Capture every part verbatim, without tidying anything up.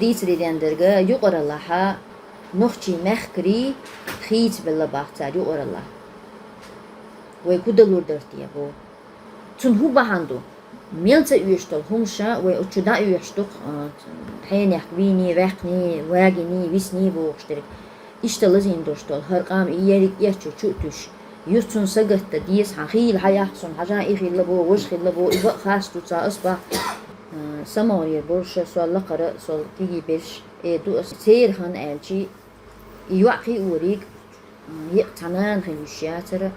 Дийцаре ден дерг юкъараллахьа, нохчий мехкарий хийцабелла бах цар юкъараллахь. Вай куда лур дар те бо? Цун хӀу бахьан ду? Мел ца оьшуш долу хӀумаша вай оцу чу дӀа оьшуш ду-кх, а, хьенех вийний, ваьккхний, вагиний, висней бохуш дерг. Иштта лазийна долуш долу хӀара къам и ерриг эцчу чу а туьйсуш. Юха цунна сагатта деза хьан хийла хьаяккха суна, хьажа и хилла бо, важа хилла бо, и бакъ хас ду ца ас бах. А, самогӀарера болуша сол лакхара, сол кегий берш, э, ду ас. Церан хан аьлчи, и йоӀ кхиориг, а, екъа цхьа нана хила йиш яцара,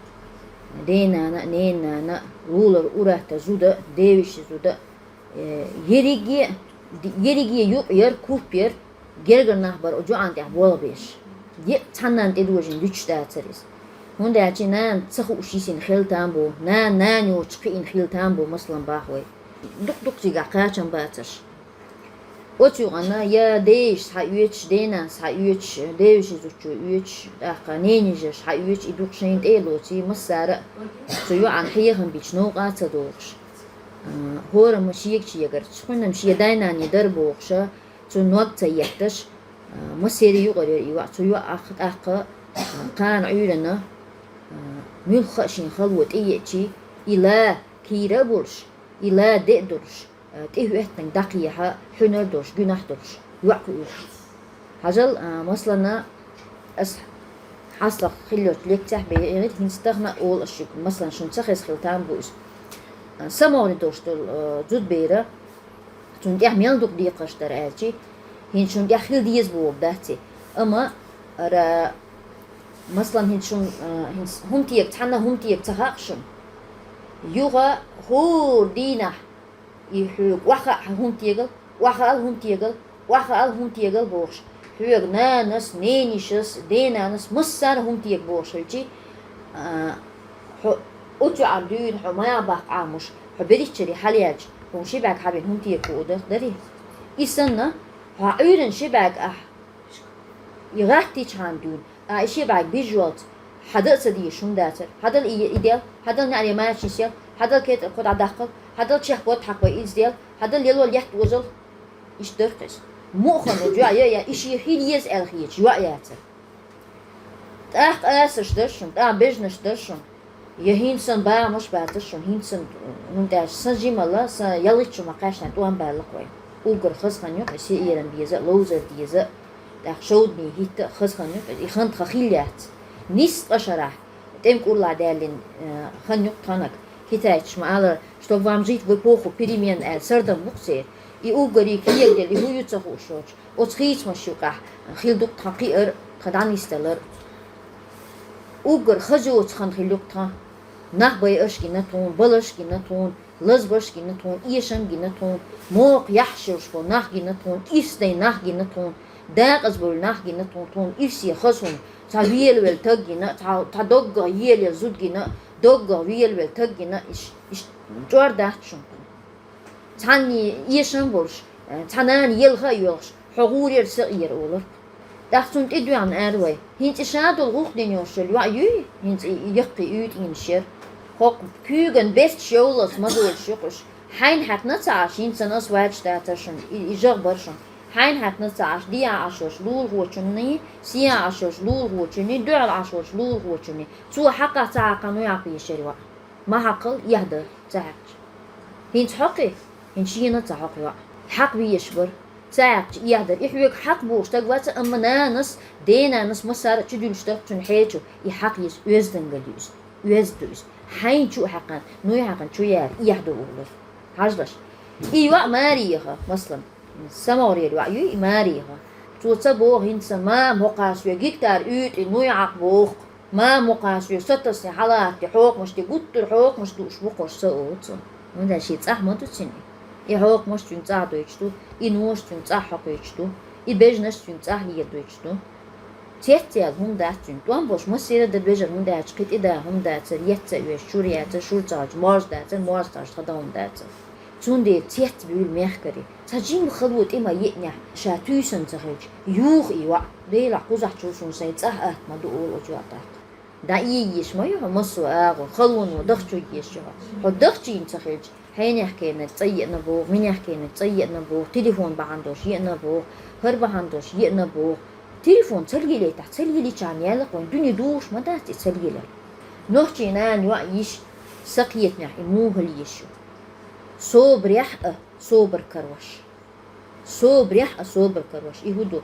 ден-нана а, ненан нана а, лулара ур-атта зуда а, девешин зуда а, э, ерриге, ерриге юкъ яр, куп яр, гергара нах бара оцу йоӀан тӀехь болх беш. Екъа цхьаннан тӀедожийна дуьтуш дацара иза. ХӀунда аьлча нана ца хууш йисина хила там бу, нана нана йоцуш кхиъна хила там бу, масалан, бах вай. Дукха-дукха цигахь кхачам бацарш. Оцу юкъана я деша схьаоьцуш, денанас схьаоьцуш, девешин зудчо оьцуш, тӀаккха ненижаш схьаоьцуш, и дукха шайна тӀе а лоций, массара а цу йоӀан хьехам бича новкъа а ца дохуш. А, хӀорамма шега-шегара, цхьаннан шен дай-наний дара бохуша, цу ног ца етташ, а, массеран юкъара яра и йоӀ, цу йоӀах тӀаккха, а, кхана Ӏуьйранна, а, муьлхха а шен хало тӀееачи, и ла кийра а болуш, и ла де а долуш, а, тӀехӀоьттинарг дӀакхехьа, хьуьнар а долуш, гуьнахь а долуш, йоӀ кхуьуш. Хьажал, а, масалана, ас хьастагӀа хиллачу лекцехь бен эгӀира, хӀинца тахана а олу ас шуьга, масалан, шуна ца хеза хила там бу иза. А, самогӀаре долуш долу, а, зудбера, цунна тӀехь мел дукха декхарш дара аьлчи, хӀинца шуна тӀехь хила деза бохург дац и. Амма, ара, масалан, хӀинца шуна, а, хӀинца хӀума тега, цхьанна хӀума тега ца хаьа шуна. Юха хӀора дийнахь, и хьоьга охьахаа хӀума тегал, охьахаал хӀума тегал, охьахаал хӀума тегал бохуш, хьоьга нанас, ненишас, денанас, массара хӀума тега бохуш хилчи, а, хьо оцу йоӀана дуьйна хьо маьӀ баккха Ӏамош, хьо берригчаре хьалаьлча, хӀума ши бӀаьрг хьабина хӀума тега хуур дара дарий? И санна, хьо Ӏуьйранна ши бӀаьрг ахь и гӀаттичхьана дуьйна, а, и ши бӀаьрг бижжолц, хьада а ца дезаш хӀума дацара. Хьадал и, и дел, хьадал неӀаре мача нисъел, хьадал кетӀа кхо дӀадаккхал, хьадал чехка бод хьакхой иза дел, хьадал лело летта озал. Иштта дара-кх иза. Муха хан оцу йоӀ я, я, и шен хила еза аьлла хеташ йоӀ яцара. ТӀаккха асарш дара шуна, тӀаккха бежанаш дара шуна. Я хӀинца санна багӀамаш бацара шуна, хӀинца санна, хӀунда аьлча сан жималла, сан ялхитта шу ма кхаьчна тӀом баьлла-кх вай. Уггар хаза хан ю-кх и, сиеран беза а, ловзар деза а, тӀаккха шовданийн хӀитта а хаза хан ю-кх и, и хан тхан хила яц. Нисса ткъа шарахь, тӀеман кӀурлахь даьллина, э, хан ю-кх тханаг. Китайцаш ма-аллара, чтобы вам жить в эпоху перемен аьлла, сардам бу-кх церан. И уггаре кегадели, и хӀун ю ца хууш йоцуш. Оцу хийцамаш юкъахь хила ду-кх тхан кхиар, тхан дӀанисдалар. Уггар хаза йоцу хан хила ю-кх тхан. Нах байарш гина тхуна, баларш гина тхуна, лазбарш гина тхуна, эшам гина тхуна, мокха яхьаш йолуш болу нах гина тхуна, ирс дайн нах гина тхуна, дакъазбевлла нах гина тхуна, тхуна ирсе хаза хӀума, цхьа велавелла таг гина, цхьа, цхьа доггах елаелла зуда гина, доггах велавелла таг гина, иш, иш чӀор дац шуна. Цхьанне эшам а болуш, цхьа нана елха а йоьлхуш, хьо гӀурера са а ера олура. ТӀаккха цунна тӀедоьгӀна ара вай: хӀинца и ша долу гӀуллакх дина йолуш йолу йоӀ юй? ХӀинца и яккхий уьйтӀа йинаш яра. ХӀокху куьйган берташ йовлалц ма долуш ю-кх уьш. Хьайна хьаькхна ца Ӏаш, хӀинца сан ас ваьча дацара шуна, и, и жагӀа бара шуна. Хьайна хьаькхна ца Ӏаш, дехьа Ӏаш волчу лулахочунний, сехьа Ӏаш волчу лулахочунний, дуьхьал Ӏаш волчу лулахочунний. Цо хьакха ца хьакхна, ну яхь бийшира йоӀ. Ма хьакхал, эхь дара, ца хьаькхча. ХӀинца хьокхий? ХӀинца шена ца хьокху йоӀ. Хьакха везаш бара. Ца хьаькхча, эхь дара. И хьоьга хьакха бохуш стаг вац, амма нанас, денанас массара а чу дуьллуш дара цуьнан хьечу. И хьакха еза, оьздангалла ю иза. Оьзда ду иза. Хьайна чу а хьаькхна, ну а хьаькхна чу яра, эхь ду олура. Хьажалаш. И йоӀ маре яха, маслан. СамогӀарера йоӀ юй и маре яха. Цо ца боху хӀинца: «Мама, хӀокху сан соьга гектар уьйтӀа, ну яхь боху». Мама, хӀокху сан соьга сатасне хьалатте, хьокхамаш де, гуттар а хьокхамаш дууш бу-кх уьш, ца олу цо. ХӀунда аьлча шен цӀахь ма ду цуьнан. И хьокхамаш цуьнан цӀахь дойтуш ду, и нош цуьнан цӀахь хьокхуьйтуш ду, и бежанаш цуьнан цӀахь леладойтуш ду. Цец яьлла хӀума дац цуьнан. ТӀом болуш массера а дара бежана, хӀунда аьлча кхин тӀе да хӀума дацара, етт ца оьшуш, чур яцара, шура ца хьоьжуш, морса дацара, морса ца хьоьжуш, тхан дан хӀума дацара. Цундела цец буьйлу мехкарий. Цхьа жима хало тӀе ма еънехь, ша туьйсанна ца хилча, юха и йоӀ, Делахь кхузахь чу шуна сайн цӀахь атта ма ду олу оцу йоӀа тӀаккха. ДӀаэца езаш ма ю хьо массо а агӀор, халоно дахчо езаш ю хьо. Хьо дахчийна ца хилча, Хьенехкенаг цӀа еана боху, минехкенаг цӀа еана боху, телефон бахьана долуш еана боху, хӀара бахьана долуш еана боху. Телефон ца лелийтахь, ца лелийчхьана яьлла-кх вайн дуьне духуш ма дац и ца лелар. Нохчийн нана йоӀ йиш, са кхетамехь и муха леш ю? Собарехь а, собар карош. Собарехь а, собар карош. И хӀун ду?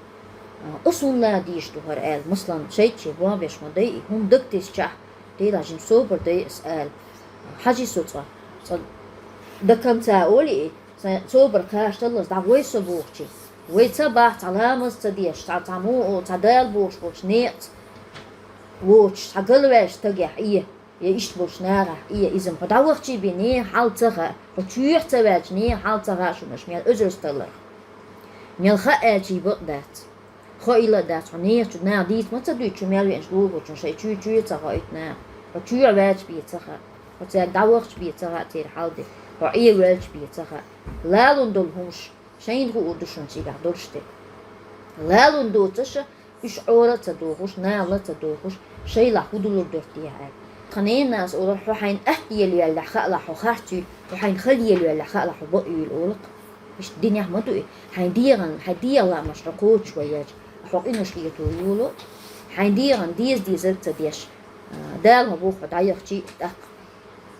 А, ас хӀунда ла дийш ду хӀара аьлла. Маслан, шайтче бохбеш ма дай и, хӀума даг тесчахь, Дела жима собар дай ас аьлла. Хьажи со цкъа. Цкъа до конца олий и, сан собар кхачталлалц дӀагӀой со бохучи. Вай ца бахь, цхьа ламаз ца деш, цхьа, цхьа муо, цхьа Дала бохуш болчу некъаца воцуш, цхьа галваьллачу стагехь, э, я иштта болчу нахахь, э, иза-м хьо дӀавахчий бен нехан хьал ца хаьа, хьо чоьхьа ца ваьлча нехан хьал ца хаьа шуна аша мел оьзарза талларх. Мел хаьа аьлчий бакъ дац. Хоийла а дац, хьо нехан чу наха дийца ма ца дуьйцу, шу мел веанчу духучун шайн чуьйра чуьйра ца хоуьйту наха. Хьо чоьхьа ваьлча бен ца хаьа, хьо цаьрга дӀавахча бен ца хаьа церан хьал де, хьо Ӏен ваьлча бен ца хаьа. Лалун долу хӀумаш шайна хуур ду шуна цигахь долуш де. Лалун доцуш, уьш Ӏора а ца дохуш, нала а ца дохуш, шайлахь хӀун дулур дара техьа аьлла. Тхан ненас олура, хьо хьайна атта елавеллехь хаалахь хьо харцйуьйлу, хьо хьайна хала елавеллехь хаалахь хьо бакъйуьйлу олу-кх. Иштта динехь ма ду и. Хьайн дегӀан, хьайн дегӀан лаамаш хьо кхочушван езча, хьо къиношка гӀетор йолу, хьайн дегӀан деза-дезарг ца деш, а, Дала хьо боху хьо дӀаяхчий тӀаккха.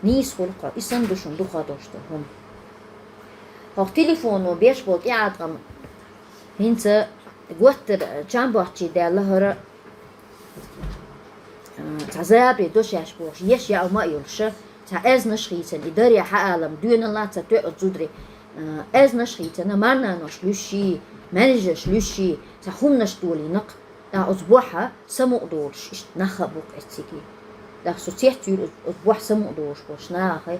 Нийса хуьлу-кх хьо, и санна ду шуна дукха долуш долу хӀума. ХӀокху телефоно беш болу тӀеӀаткъам хӀинца готтара чам боцчий даьлла хӀара, а, цхьа забаре до шаьш бохуш, еш яа ма а йолуш, цхьа аьзнаш хийцина, и даре хьаалам доьналла ца тоьу оцу зударий, а, аьзнаш хийцина, марнанош луьйш, менеджерш луьйш, цхьа хӀуманаш долийна-кх. ТӀаккха оцу бохьа самукъа долуш, иштта нах а бу-кх эцциге. ТӀаккха со цецйуьйра оцу, оцу бохьа самукъа долуш болчу нахе, а,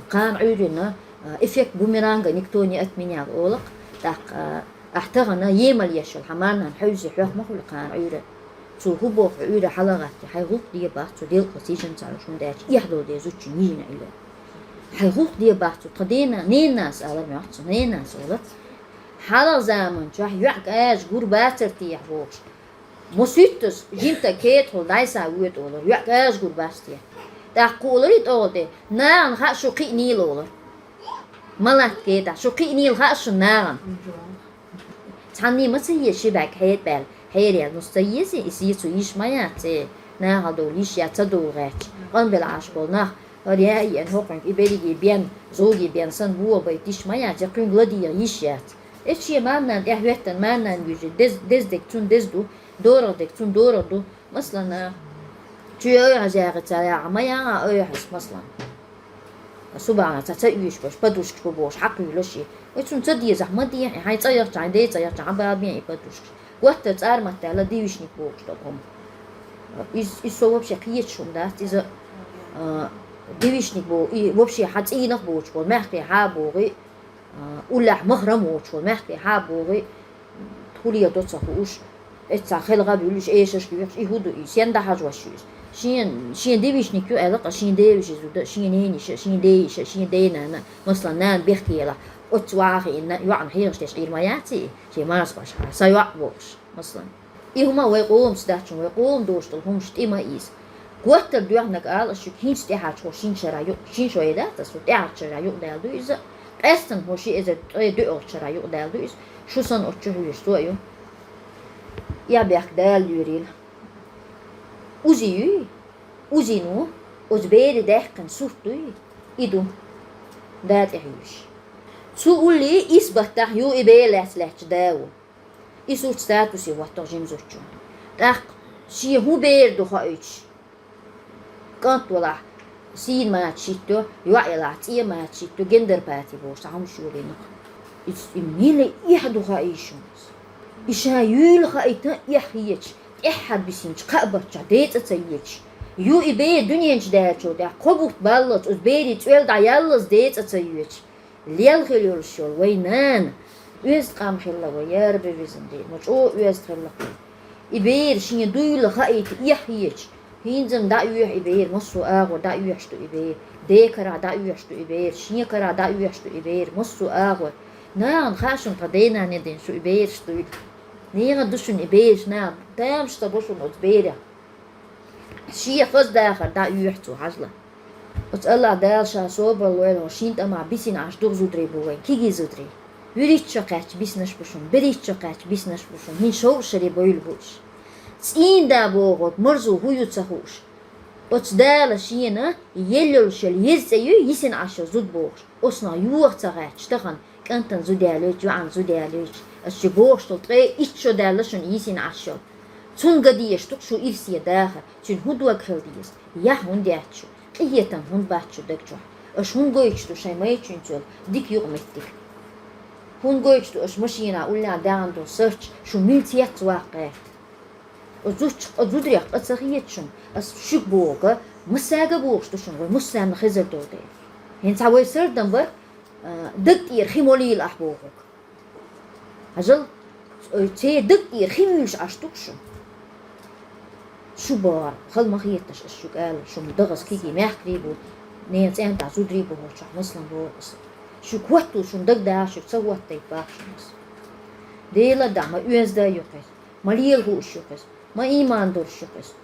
кхана Ӏуьйранна, а, эффект бумеранга никто не отменял олу-кх. ТӀаккха, а, ахь тахана емал еш йолу хьан марнана хьуьйзий хьоьх ма хуьлу кхана Ӏуьйра. Цо хӀун боху хьо Ӏуьйра хьала а гӀаттий, хьайн гӀуллакх де бах цо делкъа сийжан ца луш, хӀунда аьлча эхь долу деза зудчун йижина Ӏилла. Хьайн гӀуллакх де бах цо, тхан дена, ненас алар моьтту цо, ненас олац. Хьалха заман чохь йоӀ кӀажа гур бацар техьа бохуш. Мусуьттаза жимта кетахула дӀайса воьду олура, йоӀ кӀажа гур бац те. ТӀаккха кху олура и тӀогӀа де, нахана хаьа шу кхиънийла олура. Ма латта кетахь, шу кхиънийла хаьа шуна нахана. Цхьанний ма ца еза ши бӀаьрг хьеда баьлла, хьераяьлла нус ца езий, и сецо йиш ма яц, э, нахала довла йиш яц, ца довла гӀерташ. Къанбелла Ӏаш болу нах, хӀара яа еана хӀокхуьнга, и берриге бен, зулге бен санна, бо байтиш ма яц, я кхуьнга ладийгӀа йиш яц. Эцу шен марнана тӀехӀоьттина, марнана вуьйжи, дез-, деза дерг цунна деза ду, дорагӀа дерг цунна дорагӀа ду. Маслана, чу ойхьазагӀи ца ягӀа, ма ягӀа ойхьаз, маслана. Субахьа ца, ца оьшуш баш, подушкаш бу бохуш, хьакхуьйлуш и. Вай цунна ца дезахь, ма дехьа, хьайн цӀа яхча, хьайн ден цӀа яхча, хьан бала бен и подушкаш. Готтар цӀармат даьлла, девичник бохуш долу хӀума. Иза, иза со вообще кхеташ хӀума дац, иза, а, девичник боху, и вообще хьан цӀийнах боцуш болу, мехкий хьа а богӀий, а, уллехь махрам воцуш волу, мехкий хьа а богӀий, хӀуле до ца хууш, эццахь хелгӀа а буьллуш, эшарш а доьхуш, и хӀун ду и, сен дӀахьажош ю иза? Шен, шен девичник ю аьлла-кх, шен девиша зуда, шен нениша, шен деиша, шен денана, маслан, нана бехке елахь, оццу ваха хиъна, йоӀна хьехаш деш Ӏийр ма яц и, шен марзбаш хьа, сан йоӀ бохуш, маслан. И хӀума вай къомаца дац хьуна, вай къоман дош долу хӀумаш тӀе ма ийза. Готтар доьхнарг ала ас шуьга, хӀинца тӀаьхьарчу хӀо шина шарахь юкъ, шина шо дац аса, тӀаьхьарчу шарахь юкъадаьлла ду иза, къаьстина хӀо ши эзар ткъе доьалгӀачу шарахь юкъадаьлла ду иза, шу санна оцу чу хьоьжуш со а ю. Эхь-бехк Дала лоьрийла. УЗИ юй, УЗИ-но, оцу бере даьккхина сурт дуй, и ду. Да тӀехьа юьйш. Цу улле исс баттахь ю и бер лаьцна лаьттачу да ву. И сурт статусе хӀоттура жима зудчунна. ТӀаккха шен хӀун бер ду хоуьйтуш, кӀант валахь, сийна мачаш хӀиттайо, йоӀ ялахь, цӀен мачаш хӀиттайо, гендерпати бохуш цхьа хӀумаш йолийна-кх. Иза и мила эхь ду хаий шуна? И ша юйла хаийта эхь хеташ, тӀаьххьара бисинчу кхаа баттахь ден цӀа ца йоьдуш. Ю и бер дуьнен чу даьллачул тӀаьхьа кхо бутт баллалц, оцу берийн цӀоьла дӀаяллалц ден цӀа ца йоьдуш. Лелла хила йолуш йолу вай нана, оьзда къам хилла вай, я Рабби, везан Дела, ма чӀогӀа оьзда хилла-кх вай. И бер шен дуйла хаийта эхь хеташ, хӀинца-м дӀаоьху и бер, массо а агӀор дӀаоьхуш ду и бер, ден карахь дӀаоьхуш ду и бер, шен карахь дӀаоьхуш ду и бер, массо а агӀор. Нахана хаьа шуна тхан ден-нанна дина шу и бераш дуйла. Нехан ду шуна и бераш, наха тамаш ца бо шуна оцу берех. Шен хаза дахар дӀаоьху цо, хьажал. Оцу Аллах Дала ша собар лойла, хӀо шин тӀамах бисина Ӏаш дугӀу зударий бу вайн, кегий зударий. ВуьрхӀитта шо кхаьчча биснарш бу шуна, берхӀитта шо кхаьчча биснарш бу шуна, хӀинца шовзткъа шаре бойла бу уьш. ЦӀийнда бохург марзо хӀун ю ца хууш. Оцу Дала шена елла йолуш йолу еза цӀе ю йисина Ӏаш йолу зуда бохуш. Оцунах йоха ца гӀаьтташ тахана кӀантана зуда ялойту, йоӀана зуда ялойту. Ас ши бохуш долу ткъе итт шо даьлла шуна йисина Ӏаш йолу. Цунна ган дезаш ду-кх шу ирсе дахар, цуьнан хӀун дог хила деза, яхь хӀунда яц шу, къинхетам хӀунда бац шу даг чохь. Аша хӀунда гойтуш ду шайн майрачуьнца йолу дика юкъаметтиг? ХӀунда гойтуш ду аша машенахь уллехь даьхна долу сарч, шу мила цец ваккха гӀерта? Оцу зудчух, оцу зударех къа ца хета шуна, ас шуьга боху, массаьрга а бохуш ду шуна, вай массарна хезар долу дела. ХӀинца вай сардам бара, а, даг тӀера хи молийла ахь бохург. Хьажал, церан даг тӀера хи муьйлуш Ӏаш ду-кх шу. Шу боху, хала ма хеташ ас шуьга ала, шу ма дагӀаза кегий мехкарий бу, ненан цӀентахь зударий бу хӀокху чохь, маслан боху ас. Шуьга хӀоттал шуна дагадахьа, шуьга ца хӀоттайта боху шуна ас. Делан а дахь, ма оьзда а ю-кх иза, ма лела хууш ю-кх иза, ма ийман долуш ю-кх иза.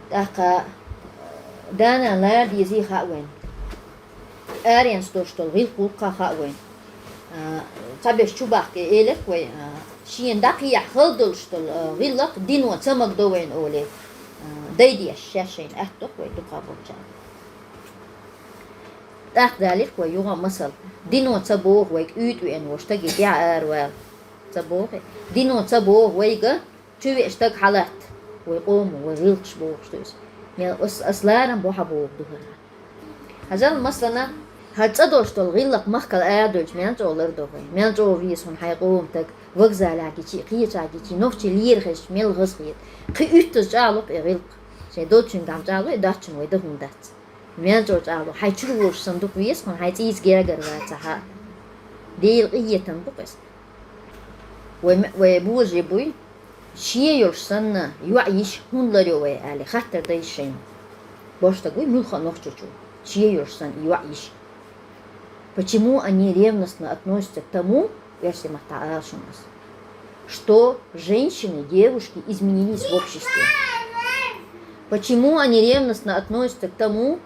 ТӀаккха, э, да-нана лара дезий хаьа вайна. Аренца долуш долу гӀиллакх ву-кх хаьа вайна. Э, цхьаберш чу бахкий элира-кх вай, э, шена дӀакхехьа хала долуш долу, э, гӀиллакх дино ца магадо вайна олий. Э, дай деш, шаьш шайна аьтту-кх вай дукха болчарна. ТӀаккха далийра-кх вай юха а масал. Дино ца боху вайга уьйтӀа веана волу стаге тӀаьхьа аравала. Ца боху. Дино ца боху вайга, чу веа стаг хьалатта, вай къомо, вай гӀиллакхаш бохуш ду иза. Мел ас, ас ларам бу хьан боху ду хӀара. Хьажал, маслана, хӀара цӀа долуш долу гӀиллакх махкал арадевлча, мел чӀогӀа лардо вай. Мел чӀогӀа веза хьуна хьайн къоман стаг, вокзалехь гичи, кхечахь гичи, нохчий лера хезча, мел хаза хета. Кхин уьттаза чӀагӀло-кх и гӀиллакх. Шайн долчуьнгахь чӀагӀло, и доцчунна вай дан хӀума дац. Мел чӀогӀа чӀагӀло, хьайн чуьра волуш санна ду-кх веза хьуна, хьайн цӀийца гергара вацахь а. Делан къинхетам бу-кх иза. Вай ме-, вай божарий буй, шен йолуш санна, йоӀ йиша хӀунда ларйо вай, аьлла, хаттар дай шайна. Бош стаг вуй муьлхха а нохчочо, шен йолуш санна, йоӀ йиша. Почему они ревностно относятся к тому, оьрсийн маттахь ала шуна ас, что женщины, девушки изменились в обществе? Почему они ревностно относятся к тому,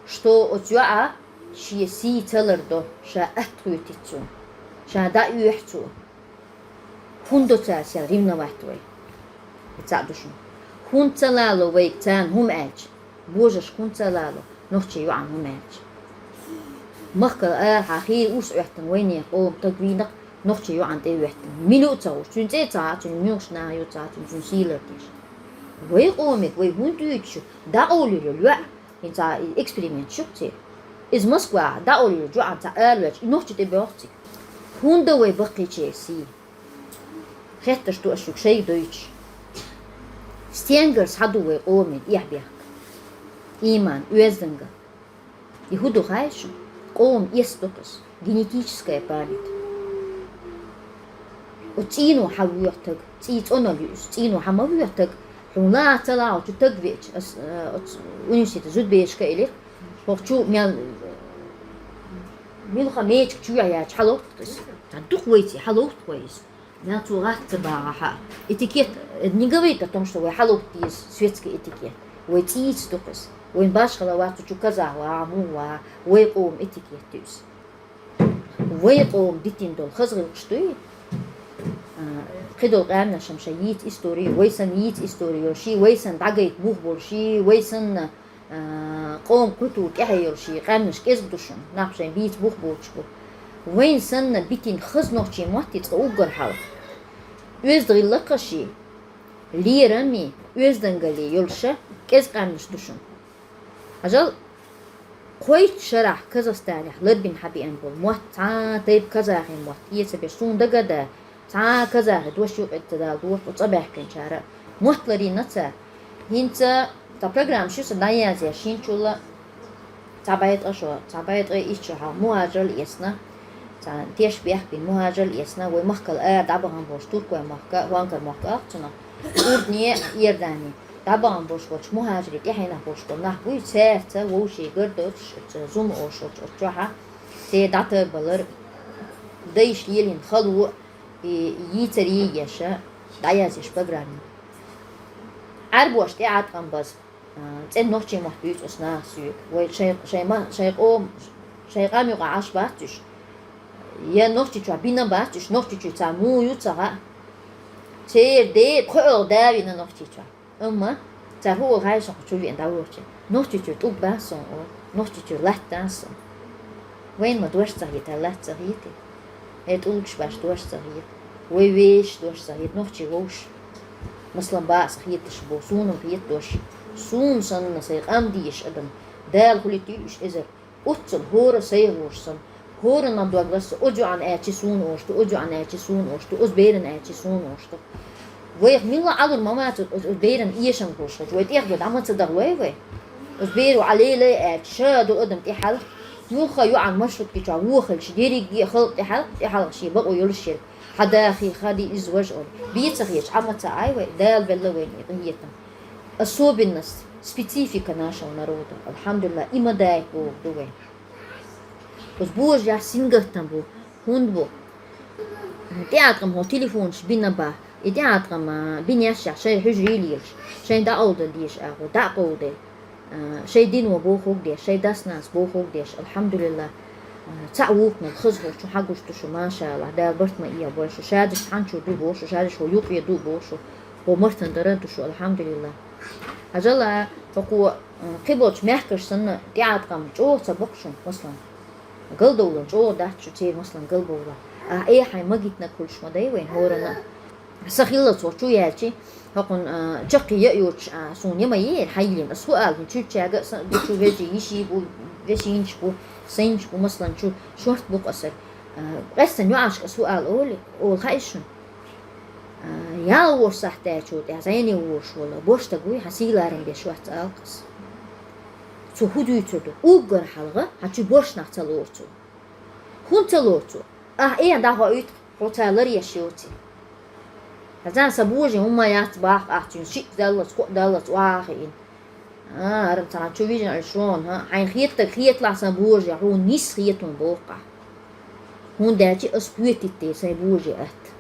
что оцу йоӀа шен сий ца лардо, ша атта хьоьтуьйту цо, ша дӀаоьхьу цо? ХӀунда до цара сел ревновать вай? И цхьаъ ду шуна. ХӀунда ца лало вайга царна хӀума аьлча? Божаршка хӀунда ца лало нохчийн йоӀана хӀума аьлча? Махкал арахьа хийра урс Ӏоьттина вайнехан къоман стаг вийна-кх нохчийн йоӀана тӀе а веттина. Мила ю а ца хууш, цуьнан цӀе а ца хаьа, цуьнан муьлххачу наха ю а ца хаьа, цуьнан, цуьнан сий лардеш. Вай къоме вай хӀунда дуьйцу шу, дӀакъовлийла йола йоӀ? ХӀинца и эксперимент ю-кх церан. Иза Москвахь дӀакъовлийла йола йоӀана цхьаъ араваьлча, и нохча тӀе боьлху цига. ХӀунда ду вай баккхийчеран сий? Хеттарш ду ас шуьга шайга дойтуш. Стенгара схьа ду вай къоме тӀехь бехк? Ийман, оьздангалла. И хӀун ду хаьий шуна? Къоман эс ду-кх иза. Генетическая память. Оцу цӀийно хьан воьху стаг? ЦӀий цӀонал ю иза. ЦӀийно хьан ма воьху стаг? Хьуна лаахь а ца лаахь а оцу стаг веача, ас, э, оцу университетан зудаберашка а элира. ХӀокху чу мел, муьлхха мечиг чу яьлча хьан ловту-кх иза? Цхьа дукха вайца хьан ловту-кх вай иза? Мел цо гӀатта ца багӀахь а. Этикет, э, не говорит о том, что вай хьан ловту деза, светский этикет. Вай цӀийца ду-кх иза. Вайн башхала вац, цу чу казах вагӀа, муха вагӀа, вай къоман этикет ю иза. Вай къоман дитина долу хаза гӀиллакхаш дуй? А, кхидолу къаьмнаш-м шайн йийца истори, вай санна йийца истори йолуш, вай санна дӀагайта бух болуш, вай санна, а, къоман культура тӀаьхье йолуш къаьмнаш кӀезиг ду шуна, нах шайн бийца бух боцуш бу. Вайна санна битина хаза нохчийн мотт ю цкъа уггар хьалха. Оьзда гӀиллакхаш, лерам, оьздангалла йолуш кӀезиг къаьмнаш ду шуна. Хьажал, кхойтта шарахь Казахстанехь ларбина хьабеана болу мотт, цхьа а тайпа казахи мотт эца берш суна дага а дац, цхьа а казахи дош юкъа ца дала доху цӀа баьхкинчара. Мотт ларйина цара. ХӀинца цхьа программа ю сан дӀаязъеш, хӀинцачул а цхьа бӀе ткъа шо, цхьа бӀе ткъе итт шо хьалха мухӀажарал эцна, цхьа теш бехк бина мухӀажарал эцна, вай махкал ара дӀабахана болуш туркойн махка а, гӀонкар мохк а ю-кх цунах, Урдане а, Иордане а. ДӀабахана болуш болчу мухӀажарийн тӀаьхьенах болуш болу нах буй, цаьрца вовшийн гар доцуш, оцу зума олуш волчу оцу чохьа, церан дӀатарбалар, дайша лелийна хало, и йийцаре еш, дӀаязъеш программа. Ӏаьрбош тӀеӀаткъам база. А, цӀена нохчийн мотт буьйцу оцу наха соьга. Вай шайн, шайн ма-, шайн къом-, шайн къам юкъахь Ӏаш бац уьш. Я Нохчийчохь бина бац уьш, Нохчийчуьра цхьа муха ю ца хаьа. Церан ден пхоьалгӀа да вина Нохчийчохь. Амма цара хӀун олу хаьий шуна кху чу веана дӀавоьдучу? Нохчийчуьра тӀулг дац суна олу, Нохчийчуьра латта дац суна. Вайна ма дош ца хета, латта ца хета. Э, тӀулгаш баш дош ца хета. Вай вешан дош ца хета, нохчий вовшах. Масала, бакъ ца хеташ бу, суна-м хета дош. Суна санна, сайн къам дезаш адам, Дала хуьлуьйтийла уьш эзар. Оццул хӀора сайгӀа лоруш санна, хӀора нах дог лаьцна, оцу йоӀана аьлча суна оьшу ду, оцу йоӀана аьлча суна оьшу ду, оцу берана аьлча суна оьшу ду. Вайх милла Ӏалур ма вацара оцу, оцу берана эшам хуьлуш хилча, вай тӀех ду дӀа ма ца дахалой вай. Оцу беро Ӏа лелай аьлча, ша долу адам тӀехьалха, муьлхха йоӀана маршруткичохь вохалча, дерриге а халкъ тӀехьалха, тӀехьалха шен бакъо йолуш ерг. Хьан дахий, хьан ди иза важа олу. Бен ца хеташ, Ӏа ма ца Ӏай вай, Дала белла вайна и къинхетам. Особенность, специфика нашего народа. Алхьамдулиллах, и ма дай боху ду вай. Оцу божарехь сингаттам бу, хӀунда бу? ТӀеӀаткъам хьо телефонаш бина бан. И тӀеӀаткъам, а, бинехь шайн хьуьжарий лелаш, шайн дӀакъовладала дезаш агӀор, дӀа а къовладелла. А, шайн дино бохург деш, шайн дас-нанас бохург деш, алхьамдулиллах, а, цхьаъ вукхунал хазахочун хьагуш ду шу, машаАллахӀ, Дала барт ма ийла бой шу, шадерш цхьаьнчуьра ду боху шу, шадерш хӀо юкъе ду боху шу, хӀо мартан дара ду шу, алхьамдулиллах. Хьажал, хӀокхо, а, кхиболчу мехкаш санна, тӀеӀаткъам чӀогӀа ца боккху шуна, масалан. Галдовлан чӀогӀа дац шу церан, масалан, галбовла. Ахь э хьайн магитнарг хуьлуш ма дай вайн хӀоранна. Сан хиллалц хӀо чу яьлчи, хӀокхунна, а, чаккхе я а йоцуш, а, суна я ма ера, хьан йиллина. Ас хӀу ала хӀун чуьрчаьрга а, сан, ду чу вежарий, йиший бу, вешинчаш бу, сайнчаш бу, масалан, чу шорта бу-кх асар. А, къаьстина йоӀашка ас хӀу ала олий, олу хаьий шуна? А, ялхолгӀачу сахьтехь тӀехь зӀене волуш волу, бо стаг вуй, хьан сий-ларам беш вац ала-кх ас. Цо хӀун дуьйцур ду? Уггар хьалха хьан чу бо нах ца лору цо. ХӀунда ца лору цо? Ахь э дӀахоуьйту-кх, хьо цара ларъеш йоций. Хьан царна сан божарий хӀумма яц боху ахь цуьнан, шиъ даллалц, кхоъ даллалц охьа а хиъна. А, хӀара цхьана чу вижина шуна, хьан, хьайна хеттарг хеталахь сан божарий, хьуна нис хетон боху ахь. ХӀунда аьлча ас кхетийтина сайн божарий атта.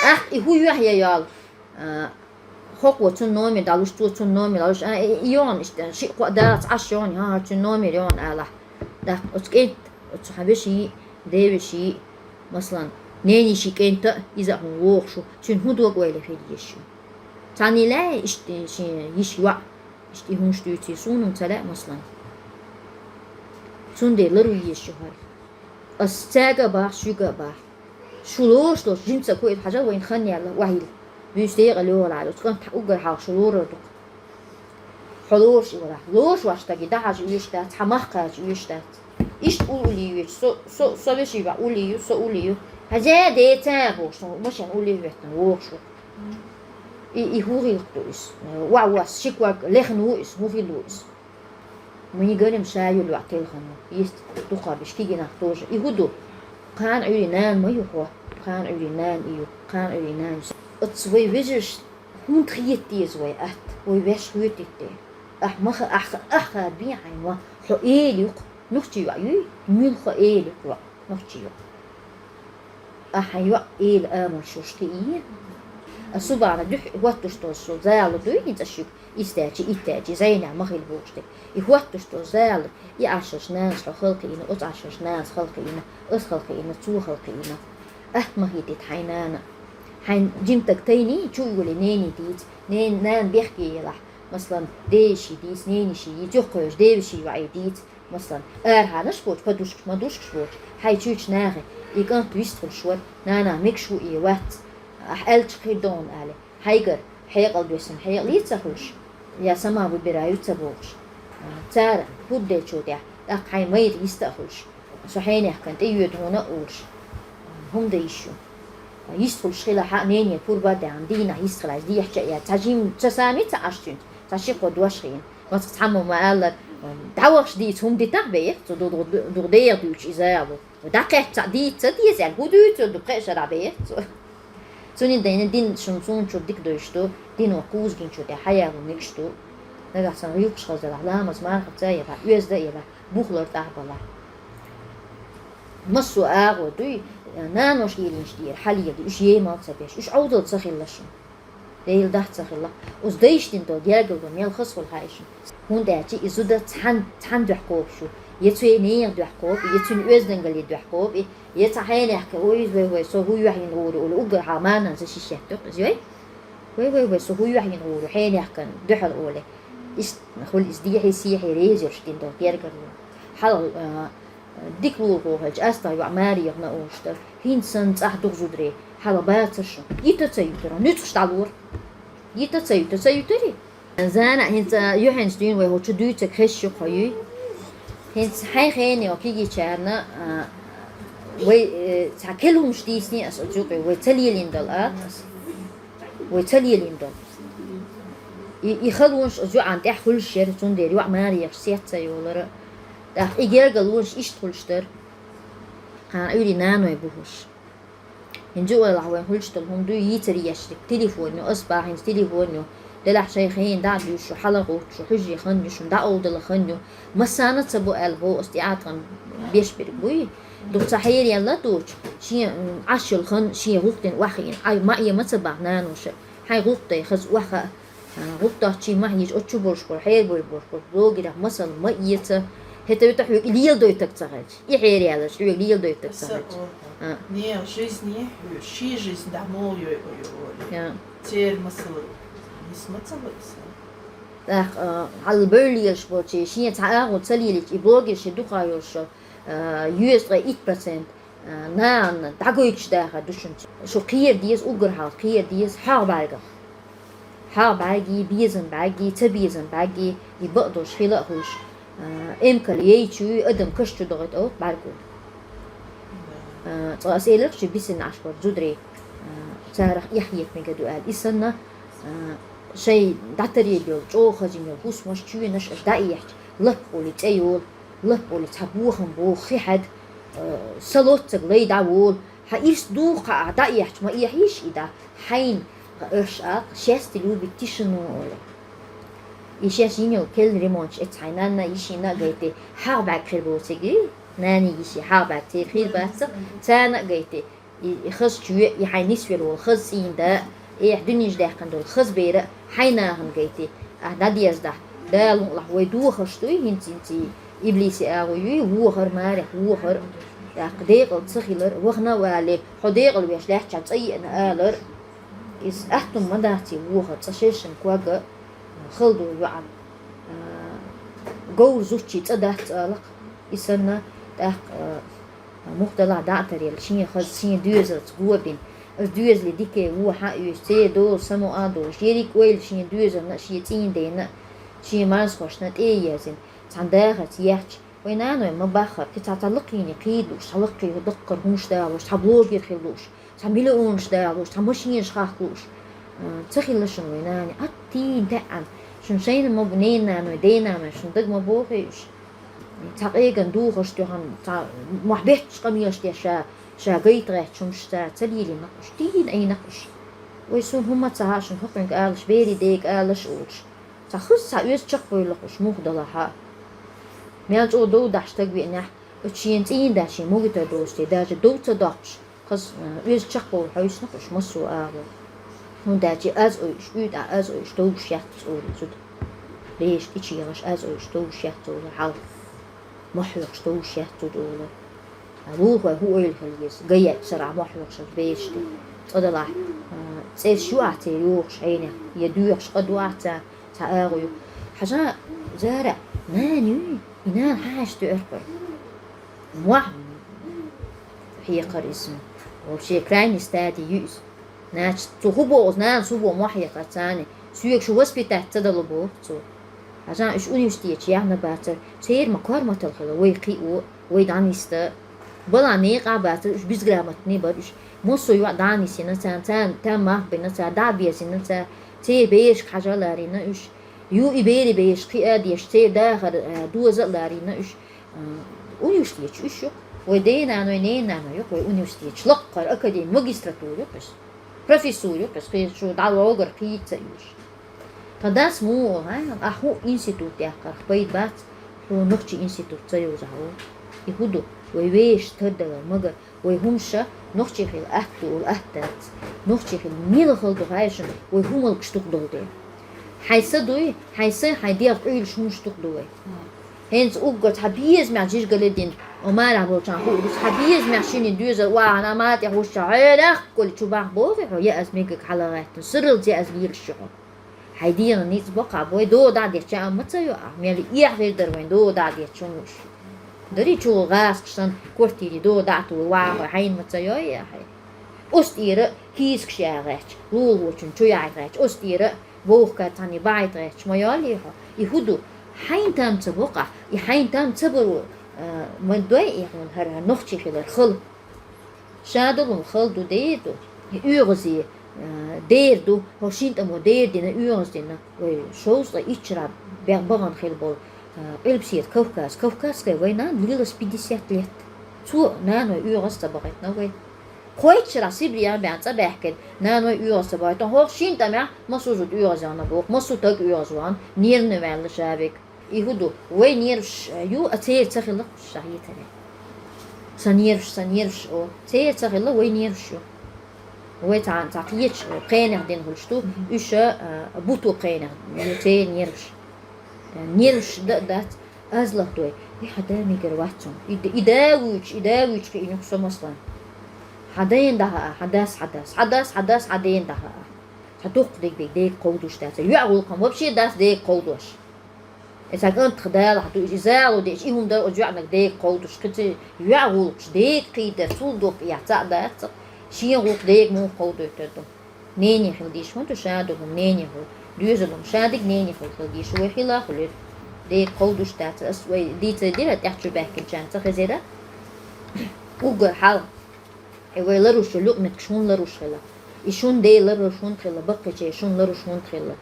ТӀаккха и хӀун юьхь я йолу? А, хӀокхо цуьнан номер дӀалуш, цо цуьнан номер дӀалуш, а, и, и йогӀун иштта, шиъ-кхоъ даллалц Ӏаш йогӀун, хӀан, хӀара цуьнан номер йогӀун алахь. ТӀаккха оцу кӀентан, оцу хьан вешин, девешин, масалан, ненишин кӀентан а иза а хӀума вогӀуш ву, цуьнан хӀун дог-ойла хила езаш ю? Цхьанна лаьий иштта шен йиш йоӀ, иштта и хӀумаш дуьйций, суна-м ца лаьа, масалан. Цундела лар ву езаш ю хӀара. Ас цаьрга а боху, шуьга а боху. Шу лоруш долуш жимца кхуьур, хьажал, вайна хан яьлла, охьайилла. Буьйса декъала йогӀалахь, оцу кӀант уггар хьалха шу лорур ду-кх. Хьо лоруш и варахь. Лоруш вац стаге, дӀахьажа оьшуш дац, хьан мах кхача оьшуш дац. Иштта улле йоьдуш, со, со, со вешин йоӀ улле ю, со улле ю. Хьан зен ден цара бохуш, со машен улле хӀоьттина вогӀуш ву. И, и хӀун гӀиллакх ду иза? ВаӀ вас, ши ког лехна ву иза, хӀун хилла ву иза? Муьйгарим ша юьллу телхана, йист дукхахбеш кегийнах тоже. И хӀун ду? Кхана Ӏуьйрий нана ма ю хьо, кхана Ӏуьйрий нана и ю, кхана Ӏуьйрий нана ю. Оцу вай вежаршна хӀунда хета деза вай атта, вай ваьш хетийта? Ахь ма ха-, ахь ха-, ахь хадабе хьайн ма, хьо эла ю-кх, нохчи йоӀ юй, муьлхха эла ю-кх йоӀ, нохчи йоӀ. Ахь хьайн йоӀ эла амалш йолуш кхиийна. Ас субана дуьхьа хӀоттуш долу со зала дуй хӀинца шуьга, истаьчи, иттаьчи, зайна ма хила бохуш дерг. И хӀоттуш долу зала, и Ӏашалш нанас хьо халкхиъна, оцу Ӏашалш нанас халкхиъна, ас халкхиъна, цо халкхиъна. Атта ма хетийта хьайн нана. Хьайн жимтаг тайний, чу а йолий, нений дийца, нен-, нана бехке елахь, масалан, деши дийца, нениши йийца, юхкхевеш девеши йоӀе дийца. Масалан, арахьанаш боцу, подушкаш, мадушкаш боцу, хьайн чуьйчу нахе, и кӀант вистхуьлуш вара, нана мегаш ву и вац, ахь аьллачу хир ду хьуна аьлла, хьайгара хьекъал доьссина хьекъале а ца хуьлуш, я сама выбираю ца бохуш. Цара хӀуддечу тӀехь, тӀаккха хьайн майра йиста а хуьлуш, со хьенехкан тӀе йоьду хьуна а олуш, хӀума дан йиш ю. Йист хуьлуш хилахь а, нене пурба а даьхна, дийнахь йист хилахь, дехьа ча а яц. Цхьа жим ца сами ца Ӏаш цуьнца, цхьа ши-кхо дош хиъна. Маца цхьаммо ма-аллара, дӀавахаш дийца хӀума дитахь бехьа, цо ду-, ду-, ду-, дегӀ дуьйцуш иза а ву. ДӀакхаьчча цхьаъ дийца ца деза аьлла, хӀун дуьйцур ду, пхеа шарахь бехьа цо. Цуьнан дайна дин шуна суна чуьра дика дойуш ду, дино кхузгинчу тӀе хьаяло мегаш ду. Нагахь санна гӀиллакхаш хаза делахь, ламаз мархаца а елахь, оьзда а елахь, бухалара тӀехь а балахь. Массо а агӀо дуй, нанош лелийначу тӀера хьалело, уьш емал ца беш, уьш Ӏовдал ца хилла шуна. Дела дахь ца хилла. Уж дайшдин долу гергарло мел хазахула хьаьжна. ХӀунда аьлча и зуда цхьан, цхьан дуьхьа кхобуш ву. Я цуьнан нехан дуьхьа кхобу, я цуьнан оьздангаллин дуьхьа кхобу, я цхьа хьенехка, ой, вай, вай, со хӀун юьхьа йина гӀур ю олий, уггар хьалха манан за ши шеттуьх иза, йой? Вай, вай, вай, со хӀун юьхьа йина гӀур ю, хьенехкан дуьхьал олий. Иштта хуьлу иза дехьа сехьа реза йолуш дин долу гергарло. Хьалха, а, дика лулахо хилча, астагӀа йоӀ маре яхана олуш дара. ХӀинца санна цӀахь дукха зударий, хьалха бацара шуна. Йита ца ютара, нуьцкъаш дӀалора. Йита ца юта, ца ютари? Зана, хӀинца юьхьанца дуьйна вай хӀокху чу дуьйцург хезаш ю-кх хьо, юй? ХӀинца хьайн хене кегийчарна, а, вай, э, цхьа керла хӀумнаш дийцина ас оцу юкъе, вай ца лелийна дала, а, ас. Вай ца лелийна дала. И, и халонаш оцу йоӀана тӀехь хуьлуш яра, цундела йоӀ маре яхаш сецца йолара. ТӀаккха и гергарлонаш иштта хуьлуш дара. Кхана Ӏуьйрий наной бухуш. ХӀинца а вайлахь, вайн хуьлуш долу хӀума дуй, йийцар еш дерг телефон ю, ас бахьанца телефон ю. Делахь шайн хене дӀа а дуьйш шу, хьала а гӀовттуш шу, хьуьжарий хан ю шуна, дӀа а овдала хан ю. Массарна а ца бу аьлла боху, ас тӀеӀаткъам беш берг буй. Дукха цхьа хьераяьлла а доцуш, шен, м, Ӏаш йолу хан шен гӀуллакх дина охьахиъна. Ай, ма Ӏе, ма ца бахьа наноша, хьайн гӀуллакх дай хаза охьа а. А, гӀуллакх дохчий ма хьийза, оцу чу болуш болу, хьерабевлла болуш болу блогерах масал ма эца. ХӀета вита хьоьга и леладойтург ца хилча. И хьераяьлларш хьоьга леладойтург ца хилча. А. Не, жизни хьоьга, ши жизнь да мол йой, йой, йой. А. Церан масал нисма ца луьйса. ТӀаккха, а, хьал бевлла лелаш болчий, шен цхьа агӀо ца лелийча, и блогерш ши дукха йолуш, а, йоьзткъе итт процент. А, нана дӀагойтуш дахар ду шуна. Шу кхера деза, уггар хьалха кхера деза хьагӀ бӀаьргах. ХьагӀ бӀаьргий, безам бӀаьргий, ца безам бӀаьргий, и бакъдолуш хила а хуьлуш. А, эмкал яйчуй, адам каш чу догӀуьйту оха бӀаьрго. А, цкъа ас элира ши бисина Ӏаш болу зударий, а, царах эхь хетамега ду аьлла. И санна, а, шайн дӀатарийла йолу, чӀогӀа хазина йолу хӀусамаш, чоьнаш аша дӀаэхча, лаппа олий цӀе йолу. Лап олий цхьа бохам боху хи хьаьда, э, са лоццаг лай дӀаволу. Хьан ирс духу кхаъ дӀаэхча, ма эхьийша и дӀа. Хьайна, аш а, счастье любит тишину олий. И шаьш йина йолу керла ремонташ эцу хьайн нанна йишина а гайти, хьагӀ бӀаьрг хир боцуьгий, нани йиши хьагӀ бӀаьрг церан хир бац, царна а гайти. И, и хаза чоь, и хьайн нисвелла волу хаза цӀийнда, эхь дуьненчу даьккхина долу хаза бер а хьайн нахана гайти, ахь дӀадездахь, Дала мукъалахь вай дохарш дуй, хӀинца, хӀинца и иблиси агӀо юй, вохар, марехь вохар, тӀаккха декъал ца хилар, вахана а валале, хьо декъал веш лаьттачохь цӀа еана алар. Иза аттум ма дац и вохар, цкъа шершина ког а хала ду йоӀан. А, говр зудчий цӀа дац алакх, и санна, тӀаккха, а, Муха далахь дӀа а тарелла, шен хаза, шен доьзалца го бина. Аса доьзале дика вон хьан а оьшу, церан дола самукъа а долуш, ерриг а ойла шен доьзална а, шен цӀийнан дена а, шен марзхошна а тӀе а ерзина, цхьана дахарца ехча, вай наной ма баххара, кхин цхьа, цхьа лакхийне кхийда лууш, цхьа лакхий даккхара хӀумаш дала лууш, цхьа блогер хила лууш, цхьа миллионаш дала лууш, цхьа машинаш хахка лууш. М, ца хилла шуна вай нани, аттийна таьӀна. Шуна шайна ма бу, ненан наной, ден наной, шуна дага ма бохий уьш. Цхьа къеган духарш тоьхна, цхьа мохь бетташ къамелаш деш ша, ша гайта гӀерташ хӀумаш ца, ца лелийнакх уьш, дийна Ӏийнакх уьш. Вай суна хӀумма ца хаьа шуна хӀокхуьнга алаш, берий дега алаш олуш. Цхьа хаза цхьа оьзу чекхбевллакх уьш муха далахь а. Мел чӀогӀа дов дахьаш стаг веанехь, оцу шена цӀийнда шен могуьйтар доцу те, даже дов ца доккхуш, хаза, э, оьзу чекхбовла хьовсанакх уьш массо а агӀор. ХӀунда аьлча аз ойуш, уьйтӀахь аз ойуш довш яц олу зуда. Бераш тӀечу егӀаш аз ойуш довш яц олу хьал. Мохь хьоькхуш довш яц зуда олу. А вухой хӀу ойла хила еза, ган яьлча сарахь мохь хьоькхуш бераш тӀе. Цкъа далахь, а, цӀераш ю ахь церан йохуш хьенех, я доьхуш къа ду ахь царна, цхьа агӀо ю. Хьажа, Зара, нана юй, и нана хьан хьаьжча тоьар кхуьра? Мохь хьекхар иза. Вообще крайней стадии ю иза. Значит, цо хӀу боху, нанас хӀу боху мохь хьекхар царна? Соьга шу воспитать ца дало боху цо. Хьажа, уьш университеташ яьхна бацара, церан ма корматалла хила, вай кхио, вай дӀанисда. Бала некъа бацара, уьш безграмотный бара уьш. Массо а йоӀ дӀанисйина царна, царна там мах бина цара, дӀа а безйина цара, церан берашка хьажа а ларйина уьш. Ю и берийн бераш кхиа а деш, церан дахар, а, доза а ларйина уьш. М, университеташ уьш ю-кх. Вай ден наной, ненан наной ю-кх вай университеташ. Лаккхара академи, магистратура ю-кх иза. Профессура ю-кх иза, кхечу дӀа вогара кхийца а йолуш. Тхан дас муха олу, хьа? Ахь хӀун институт яьккхарх пайда бац, хьуна нохчийн институт ца йовзахь олу. И хӀун ду? Вай вешан тардалар, магар, вай хӀумаш а, Нохчий хила атта ду, атта дац. Нохчий хила мила хала ду хьайшина, вай хӀумалгаш тух долу дела. Хьайн са дуй, хьайн са, хьайн дегӀ къуьйлуш хӀумаш тух ду вай. ХӀинца уггар цхьа безамехь жижигал дина, о, марахь болчарна хуур ду, цхьа безамехь шинна доьзал охьана, ма тӀе хӀуша хьерах, коли чу бахьа боху хьо, я аз мегаг хьала гӀаьттина, суралца я аз лелаш ю хьо. Хьайн дегӀан ницкъ баккха бой, догӀа дӀа а детташ, а ма ца йо ахь, мел эхь хир дара вайн догӀа дӀа а детташ, хӀун лууш. Дари чу гӀазкхаш санна, квартире догӀа дӀа а тулла, вахьа хьайна ма ца йой ахь. Оцу тӀера хӀийскаш яа гӀаьтташ, лулахочун чу яа гӀаьтташ, оцу тӀера вовхка цхьаьна бахьайта гӀаьтташ ма йоллий хьо. И хӀун ду? Хьайна там ца боккха, и хьайна там ца баро, а, ма дой и хьуна хӀара нохчий хилар хала. Ша долун хала ду, дер ду, и оьгӀазе, а, дер ду, хӀо шин тӀамо дер дина, оьгӀаз дина, вай шовзткъа итт шарахь бе-, бахана хила болу, а, Къилбаседа Кавказ, Кавказская война длилась пятьдесят лет. Цо наной оьгӀаз ца бахийтина вай. Кхойтта шарахь Сибрех бен цӀа баьхкина, наной оьгӀаз ца бахийтина, хӀокху шин тӀамехь массо а зуда оьгӀаз вахана боху, массо а таг оьгӀаз вахана, нервно ваьлла ша вега. И хӀун ду? Вай нерваш ю, а церан ца хилла ша хетарехь. Сан нерваш, сан нерваш, о, церан ца хилла вай нерваш ю. Вай цхьа, цхьа кхечу пхенех дина хуьлуш ду, уьш, а, буто пхенех ю церан нерваш. Нерваш дан а дац, аз лахдой. И хьан да мегар вац хьуна. И д-, и да вуьйцуш, и да вуьйцуш кхиъна ю со, маслан. Хьан дена дӀахаа, хьан дас, хьан дас, хьан дас, хьан дас, хьан дена дӀахаа. Цхьа дуккха дерг бен дега кховдуш дац. ЙоӀ гӀуллакхам вообще дац дега кховдош. И цхьа кӀантах далахь ду, и зало дечу, и хӀума дар оцу йоӀнаг дега кховдуш. Кхин ца йоӀ гӀуллакхаш дега кхийдар, цул дуккха яц а дац. Шен гӀуллакх дега муха кховдойтур ду? Нене хила дийш ма ду, ша ду хӀума нене хила. Доьзал хӀума ша диг нене хила хила дийш, вай хила а хуьлуьйту. Дега кховдуш дац. Ас вай дийцар дира, тӀаьхьа чу баьхкинчарна ца хезира. Уггар хьал. Хье, вай ларуш йолу юкъаметтигаш хӀунда ларуш хилла? И шун ден ларуш хӀунда хилла, баккхийчеран шун ларуш хӀунда хилла?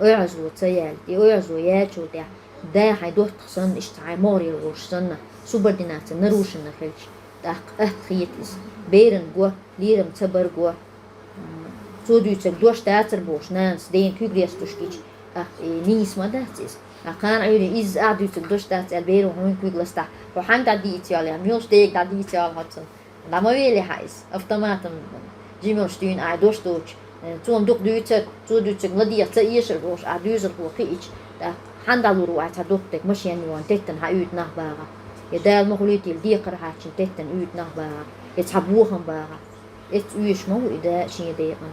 ОьгӀазло ца яьлла, и оьгӀазло яьллачул тӀаьхьа, да хьайн доттагӀа санна, иштта хьайн могӀарера волуш санна, субординация нарушена хилча, тӀаккха атта хета иза. Беран го, лерам ца бар го. Цо дуьйцург дош дацара бохуш, нанас дена куьг лестуш гича, тӀаккха и нийса ма дац иза. Ахь кхана Ӏуьйре изза ахь дуьйцург дош дац аьлла, беро хьуна куьг ластахь, хьо хьаьнга дӀадийца йолу, я муьлш дега дӀадийца йолу хьо цунна? ДӀа ма велий хьан иза, автоматом жималш дуьйна ахь дош доцуш, э, цо-м дукха дуьйцура, цо дуьйцург ладегӀа ца эшара бохуш, ахь доьзалхо кхиъча, тӀаккха хьан дӀалур ву ахь цхьа дуккха дерг машен йолу, теттина хьан уьйту нах багӀа? Я Дала ма хуьлуьйтийла декхар хьаьччина теттина уьйту нах багӀа? Я цхьа бохам багӀа? Эцца оьшуш ма ву и да шен декъана.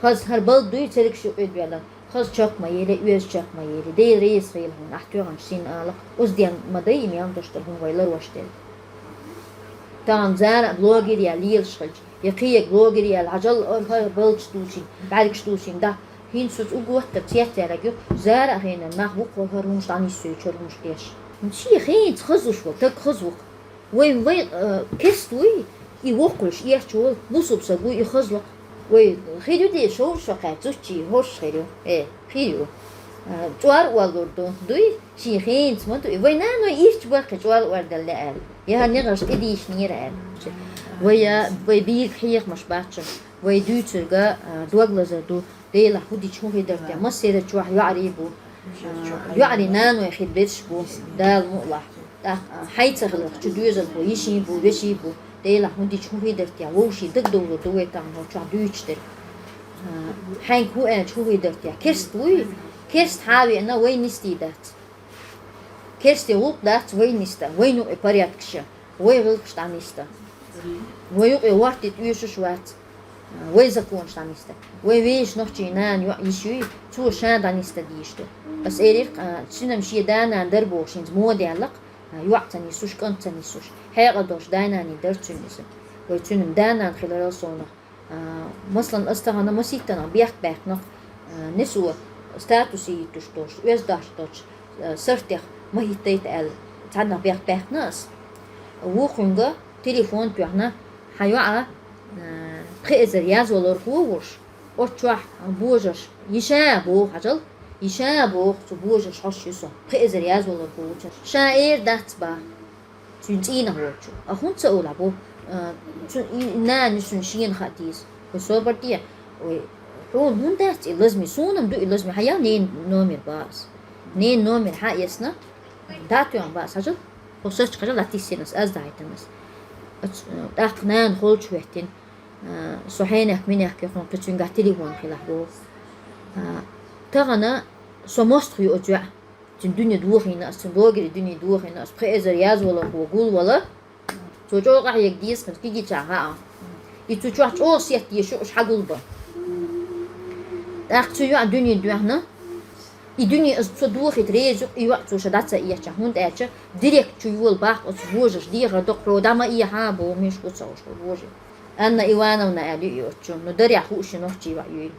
Хаза хӀара балда дуй цергаш юкъе доьлла. Хаза чок ма елий, оьзда чок ма елий. Дела реза хила хьуна, ахь тоьхначу сина ала. Оцу ден ма дай и мел дош дара хӀума вай ларош дерг. Тахана Зара а блогер яьлла лелаш хилча, я кхиерг блогер яьлла, хьажал, хӀара балдаш дучийн, бӀаьргаш дучийн, да. ХӀинца соьца уггар а цецъяьлларг ю, Зара а хенан нах ву кху хӀара хӀумаш дӀанисъюьйтуш, хӀара хӀумаш деш. Шен хенца хазлуш ву, таг хаза ву-кх. Вайн вай, э, керст вуй, и воккхуш, эрча волу бусулба саг вуй, и хазло. Вай хир ю де шовзткъа шо кхаьчча, зудчий хӀорш хир ю. Э, хир ю. Э, чӀор а оллур ду, дуй? Шен хенца ма дуй. Вай наной ирча бара кхин чӀор а ордала лаьа аьлла. Я хӀара негӀарш тӀедийшинера аьлла. Вай, э, вай бийриг хьехамаш бац шуна. Вай дуьйцург, э, дог лазар ду. Делахь хӀун дича хӀун хир дара те? Массеран чохь йоӀарий бу. А, йоӀарий наной хир берш бу. Дала мукъалахь. ТӀаккха, а, хьайн ца хиларх чу доьзалхо йиший бу, веший бу. Делахь хӀун дича хӀун хир дара те? Вовшийн дагадовлур ду вай тахана хӀокху чохь дуьйцуш дерг. А, хьайга хӀун аьлча хӀун хир дара те? Керст вуй? Керст хьан а веана, вай нисдий дац. Керстан гӀуллакх дац вай нисдан, вайна юкъе порядкаш ян, вай гӀиллакхаш дӀанисдан. Вай юкъе вортийта оьшуш вац, вай законаш дӀанисдан. Вай вешан нохчийн нана йоӀ йиш юй, цо ша дӀанисдан дийш ду. Ас элира-кх, а, цуьнан шен да-нана дара бохуш хӀинца мода яьлла-кх, а, йоӀ ца нисуш, кӀант ца нисуш. Хьекъал долуш да-наний дара цуьнан иза. Вай цуьнан да-нана хиларал совнах. А, маслан, ас тахана масийттанах бехк баьккхина, а, несо статусе йиттуш долуш, оьзда даш долчу, а, сартех ма хӀиттайта аьлла, цхьаннах бехк баьккхина ас. Вукхуьнга телефон тоьхна, хьан йоӀа, а, пхи эзар язвалархо вуш, оцу чохь божарш, йиша боху хьажал, йиша боху цу божарш хьош ю со, пхи эзар язвалархо ву цо. Ша эр дац баха. Цуьнан цӀийнах волчу. А хӀунда ца олахь бу? А, цу-, и нана цуьнан шена хаа деза. Вай собар де. Ой, хьуна хӀунда дац и лазаме? Суна-м ду и лазаме. Хьан ял ненан номер баха ас? Ненан номер хьан эцна? ДӀа а тоьхна баха ас, хьажал. Хьо сацча хьажал, дӀатиссина ас, аз дӀахӀиттина ас. Ац-, тӀаккха нана холчу хӀоьттина, а, со хьенех-минех кхин кхуьнга телефон хилахь боху. А, тахана со мостагӀа ю оцу йоӀа. Цуьнан дуьне дохийна ас, цуьнан блогерийн дуьне дохийна ас, пхи эзар язвалархо гулвала. Цо чӀогӀа къахьега деза хӀинца кегийчарна хаьа. И цу чохь чӀогӀа сеттадеш ю уьш хьагулбан. ТӀаккха цу йоӀан дуьне доьхна, и дуьне аса цо дохийта реза ю-кх, и йоӀ цо ша дӀа ца эцча, хӀунда аьлча директ чу йола боху оцу божарша, дехар ду-кх, хьо дӀа ма эхь, боху, муьлш ду ца хууш божи. Анна Ивановна аьлла ю и оцу чу, ну, дарехь хууш нохчийн йоӀ ю и.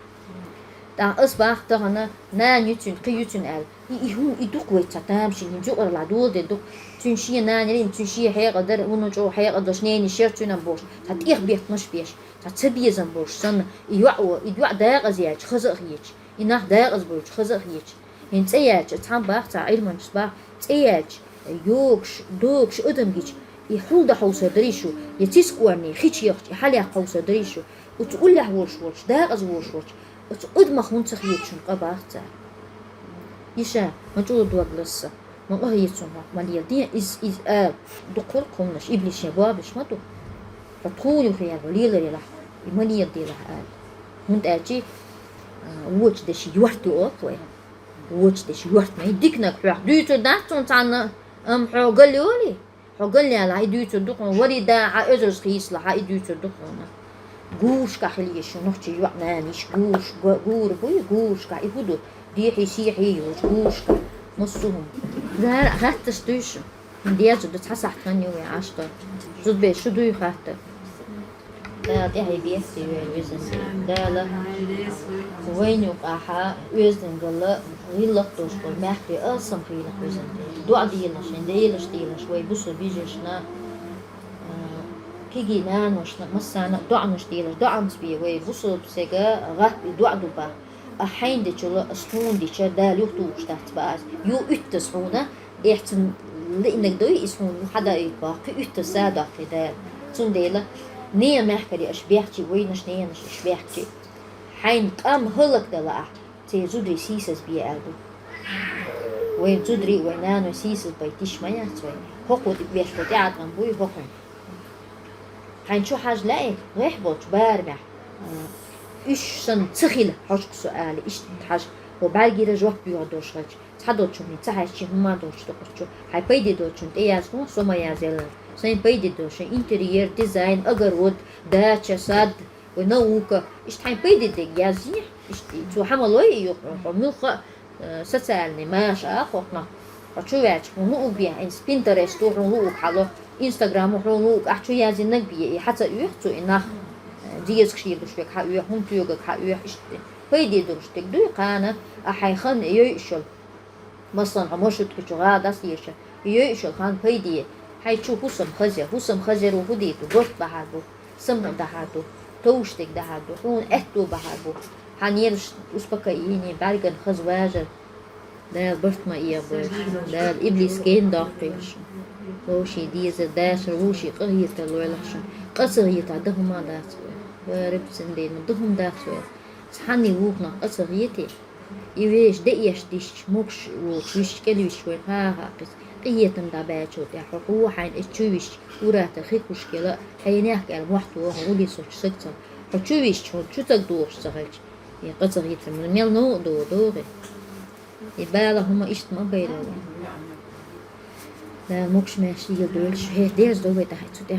ТӀаккха ас боху тахана, нана ю цуьнан, кхин ю цуьнан аьлла. И, и хӀума, и ду-кх вай цхьа тамашийна, хӀинца юкъаралла доладелла ду-кх. Цуьнан шен нана яра, цуьнан шен хьекъал дара, вуно чӀогӀа хьекъал долуш, ненан шера цуьнан болуш, цхьа тӀехбеттамаш беш, цхьа цабезам болуш санна, и йоӀ, и йоӀ декъаза яьлча хаза а хеташ, и нах декъаза болчу хаза а хеташ. ХӀинца цӀе яьлча, цхьаьна боху цхьа Ӏилманчаша боху, цӀе яьлча, йогуш, догуш адам гича, и хьул дан хьовсур дарий шу, я цициг орне хи чу яхча, и хьалаяккха хьовсур дарий шу, оцу уллехь волуш волчу, декъаза волуш волчу оцу адамах хӀунда ца хета шуна къа, боху цара. Иша, ма чӀогӀа дог лаза сан, ма къахета цунах, ма леладе, иза, иза ала, дукхахболу хӀуманаш, иблисан бобиш ма ду. Ткъа тхуна юххе яр бан лелар елахь, и ма леладелахь ала. ХӀунда аьлча, а, вочу деши йорт ю оха вай. Вочу деши йорт ма ю, диканиг хьох дуьйцур дац цунна цхьанна, амма хьо галъйолий? Хьо галъялахь, и дуьйцур ду хьуна, вари да хьан оьзарза хийцалахь, и дуьйцур ду хьуна. Гурашкахь хила еза шу нохчийн йоӀ-нана йиша, гураш, га-, гура буй, гурашкахь, и хӀун ду? Дехьий-сехьий йолуш, гурашкахь. Массо а хӀума. Дара а хатташ дуй шу. ХӀинца деза ду, цхьа сахьт хан ю вайн Ӏаш дан. Зудбе, шу дуй хаттар? Дала тӀаьхье бехке вай везан Дела. Дала вайна юкъахь оьздангалла, гӀиллакх долуш болу маьхке алсам хийла везан Дела. ДоӀа делахь шайн, делаш делахь вай бусалба йижаршна, а, кегий наношна, массарна а доӀанаш делахь, доӀанца бе вай бусалба стеган гӀап и доӀа ду боху. Ахь хьайна дечул ас хьуна дича, Дала юхатухуш дац боху ас. Ю уьттаза хьуна, Эхь, цунна лиънарг дуй иза хьуна хьадаийта боху, кхин уьттаза са а доккхий Дала. Цундела, нехан мехкарий аша бехчий, вайнаш ненаш аша бехчий, хьайна къам хӀаллакдала ахь, церан зударий сийсаз бе аьлла ду. Вайн зударий, вайн наной сийсаз байта йиш ма яц вайн. ХӀокхо тӀе вешко тӀеӀаткъам буй хӀокхуьнга. Хьайна чу хьажа лаьий, гӀехь болчу барамехь, а, уьш санна ца хила хьожуш со ала, иштта хьажа, хӀо бӀаьргера жоп йоьхур долуш хилча, цхьадолчунна ца хьаьжчи хӀума долчу докъурчу, хьайн пайде долчунна тӀеязло, со ма язъелла. Сайн пайде долчун интерьер, дизайн, огород, дача, сад, вай наука, иштта хьайн пайде дерг язъе, иштта цо хьан ма лой и юкъа, хьо муьлхха а, э, социальный маша а хӀокхунах. Хьо чу ваьлча, хьуна луъург бен, хьайна Pinterest-о хьуна луъург хьало, Instagram-о хьуна луъург ахь чу язйинарг бен, и хьан ца оьху цо и нах, э, дезаш шийла душ верг хьан оьху, хӀума тоьгург хьан оьху, иштта. Пайде долуш дерг дуй кхана, а хьайн хан йойуш йолу. Масалан, хьо маршруткачу гӀала дӀасаеша, и йойуш йолу хан пайде, хьайн чу хӀусам хазъяр, хӀусам хазъяро хӀун дийр ду, барт бахьар бу, самукъа дахьар ду, товш дерг дахьар ду, хьуна аьтто бахьар бу, хьан нерваш успокоение, бӀаьргана хаза важар. Дала барт ма эгӀабойла, Дала иблис гена доккхийла шун. Вовшийн дезар дашар, вовшийн къахетар лойла шун. Къа ца хетахь, дан хӀума дац вай. Ва Рабби, цундела дан хӀума дац вай. Цхьанний вукхунах къа ца хетий? И вешан деэш дисча, могуш воцуш висча, кӀел висча вайн хьаха а кхица, къинхетам дӀабаьллачул тӀаьхьа хьо хьайна и чу висча, ур-аттар хи кхуьшкара, хьенех кӀел мохь туху гӀулисочу сагцам. Хьо чу висча, хьо чу ца догӀуш ца хилча, и къа ца хетар мел новкъа догӀу догӀий. И бала хӀума иштта ма байра вайн. Дала могуш-маьрша йийла дойла шу, хӀета деза ду вай тӀехь цу тӀехь.